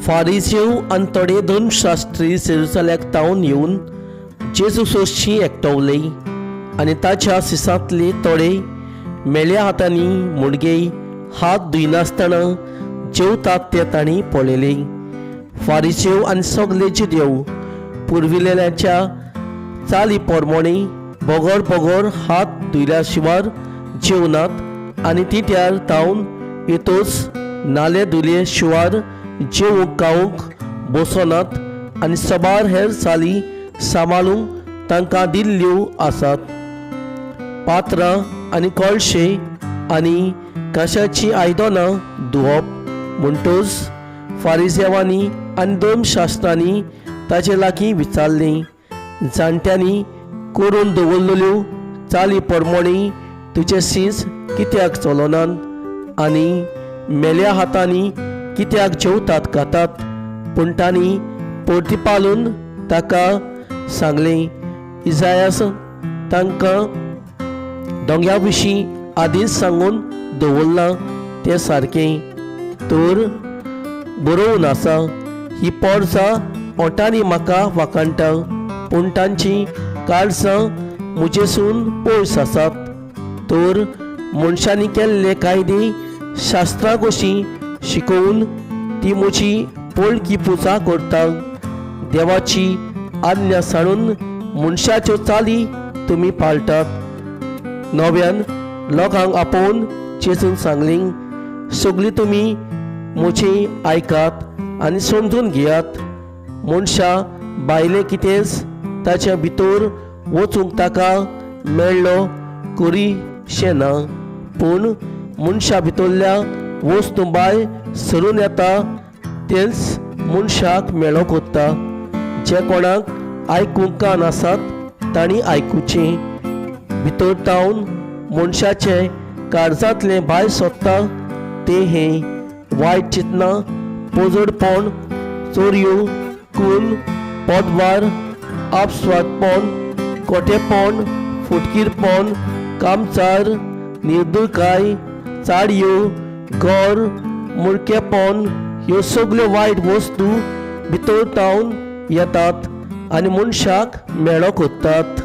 फारिसेव आनी थोडे धर्मशास्त्री जेरुसलेमाक तावन येवन जेजू सोरशीं एकटवले आनी ताच्या सिसांतले थोडे मेल्या हातांनी मुणगे हात धुयनासतना जेवतात ते तांणी पळयले. फारिसेव आनी सगळे जुदेव पुर्विल्ल्याच्या चाली प्रमाणे बगर बगर हात धुयल्या शिवार जेवनात आनी तिट्यार तावन येतोच नाले धुले शिवार जेवंक खावंक बसनात आनी सबार हेर चाली सांबाळूंक तांकां दिल्ल्यो आसात. पात्रां आनी कळशे आनी कांश्याचीं आयदनां धुवप. म्हणटच फारिजेवांनी आनी धर्मशास्त्रांनी ताचे लागीं विचारलें, जाणट्यांनी करून दवरलेल्यो चाली प्रमाणे तुजें सीस कित्याक चलनात आनी मेल्या हातांनी कित्याक जेवतात खातात? पूण तांणी परतीपालून ताका सांगलें, इजायास तांकां दोंग्या विशीं आदींच सांगून दवरलां तें सारकें तर बरोवन आसा, ही पोरसां ओंठांनी म्हाका वाखाणटा पूण तांची काळजां म्हजेसून पयस आसात. तर मनशांनी केल्ले कायदे शास्त्रां कशीं शिकोवन ती म्हजी पोळकी पुजा करता. देवाची आज्ञा सांडून मनशाच्यो चाली तुमी पाळटात. नव्यान लोकांक आपोवन जेजून सांगलें, सगळीं तुमी म्हजी आयकात आनी समजून घेयात. मनशां भायलें कितेंच ताच्या भितर वचूंक ताका मेळ्ळो करीशें ना, पूण मनशा भितरल्या वस्तू भायर सरून येता तेंच मनशाक मेळो कोत्ता. जे कोणाक आयकूंक कान आसात तांणी आयकुचें. भितर तावन मनशाचें काळजांतलें भायर सोदता तें हें वायट चिंतनां, पोजडपण, चोरयो, खून, पोटवार, आपस्वादपण, कोटेपण, फुटकीरपण, कामचार, निर्दुळकाय, चाडयो, गोर, मुळकेपण ह्यो सगल्यो वायट वस्तू भितर तावन येतात आनी मनशाक मेळो कोत्तात.